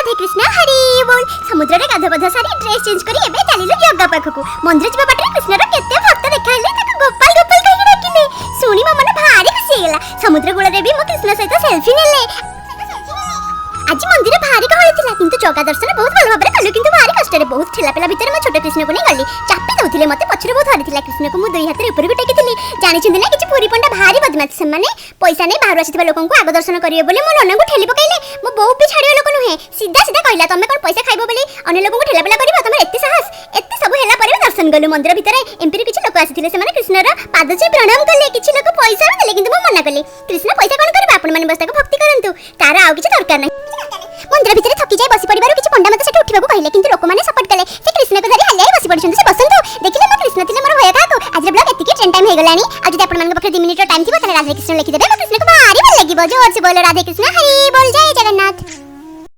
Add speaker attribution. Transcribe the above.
Speaker 1: ରାଧେ କୃଷ୍ଣ, ହରି ବୋଲ। ସମୁଦ୍ରରେ ଗାଧୁଆ ପାଧୁଆ ସାରି ଡ୍ରେସ୍ ଚେଞ୍ଜ କରି ଏବେ ଚାଲିଲୁ ଜଗା ପାଖକୁ। ମନ୍ଦିର ଯିବା ବାଟରେ କୃଷ୍ଣର କେତେ ଭକ୍ତ ଦେଖା ହେଲେ, ତାକୁ ଗୋପାଳ ଗୋପାଳ କହିକି ଡାକିଲେ। ଶୁଣି ମୋ ମନ ଭାରି ଖୁସି ହେଇଗଲା। ସମୁଦ୍ର କୂଳରେ ବି ମୁଁ କୃଷ୍ଣ ସହିତ ସେଲ୍ଫି ନେଲେ। ଆଜି ମନ୍ଦିର ଭାରି ଗହଳି ଥିଲା, କିନ୍ତୁ ଜଗା ଦର୍ଶନ ବହୁତ ଭଲ ଭାବରେ କଲୁ, କିନ୍ତୁ ଭାରି କଷ୍ଟରେ। ବହୁତ ଠେଲା ପେଲା ଭିତରେ ମୋ ଛୋଟ କୃଷ୍ଣକୁ ନେଇ ଗଲି। ଚାପି ଦଉଥିଲେ ମତେ, ପଛରେ ବହୁତ ଧରିଥିଲା। କୃଷ୍ଣକୁ ମୁଁ ଦୁଇ ହାତରେ ଉପରକୁ ଟେକିଥିଲି। ଜାଣିଛନ୍ତି ନା, କିଛି ପୁରୀ ପଣ୍ଡା ଭାରି ବଦମାସ। ସେମାନେ ପଇସା ନେଇ ବାହାରୁ ଆସିଥିବା ଲୋକଙ୍କୁ ଆଗ ଦର୍ଶନ କରିବେ ବୋଲି ମୋ ନନାଙ୍କୁ ଠେଲି ପକାଇଲେ। ମୋ ବୋଉ ବି ଛାଡ଼ିବା ଲୋକ ନୁହେଁ, ସିଧା ସିଧା କହିଲା, ତମେ କ'ଣ ପଇସା ଖାଇବ ବୋଲି ଅନ୍ୟ ଲୋକଙ୍କୁ ଠେଲା ପେଲା କରିବ? ତମର ଏତେ ସାହସ? ଏତେ ସବୁ ହେଲା ପରେ ବି ଦର୍ଶନ କଲୁ। ମନ୍ଦିର ଭିତରେ ଏମ୍ପିରୁ କିଛି ଲୋକ ଆସିଥିଲେ, ସେମାନେ କୃଷ୍ଣର ପାଦ ଛୁଇଁ ପ୍ରଣାମ କଲେ। କିଛି ଲୋକ ପଇସା ବି ଦେଲେ, କିନ୍ତୁ ମୁଁ ମନା କଲି। କୃଷ୍ଣ ପଇସା କ'ଣ କରିବ? ଆପଣମାନେ ବସ ତାକୁ ଭକ୍ତି କରନ୍ତୁ, ତାର ଆଉ କିଛି ଦରକାର ନାହିଁ। ମନ୍ଦିର ଭିତରେ ଥକି ଯାଇ ବସି ପଡ଼ିବାରୁ କିଛି ପଣ୍ଡା ମତେ ସେଠି ଉଠିବାକୁ କହିଲେ, କିନ୍ତୁ ଲୋକମାନେ ସପୋର୍ଟ କଲେ। ସେ କୃଷ୍ଣକୁ ଧରି ହାଲିଆ ହେଇ ବସି ପଡ଼ିଛନ୍ତି। ସେ ବସନ୍ତୁ, ଦେଖିଲେ ମୋ କୃଷ୍ଣ ଥିଲେ ମୋର ଭୟ କାହାକୁ? ଆଜିର ବ୍ଲଗ ଏତିକି। ଟ୍ରେନ୍ ଟାଇମ୍ ହେଇଗଲାଣି। ଆଉ ଯଦି ଆପଣମାନଙ୍କ ପାଖରେ 2 ମିନିଟର ଟାଇମ୍ ଥିବ, ତାହେଲେ ରାଧେ କୃଷ୍ଣ ଲେଖିଦେବେ। ମୋ କୃଷ୍ଣକୁ ଭାରି ଭଲ ଲାଗିବ। ଜୋର ସେ ବୋଲ ରାଧେ କୃଷ୍ଣ, ହରି ବୋଲ, ଜୟ ଜଗନ୍ନାଥ।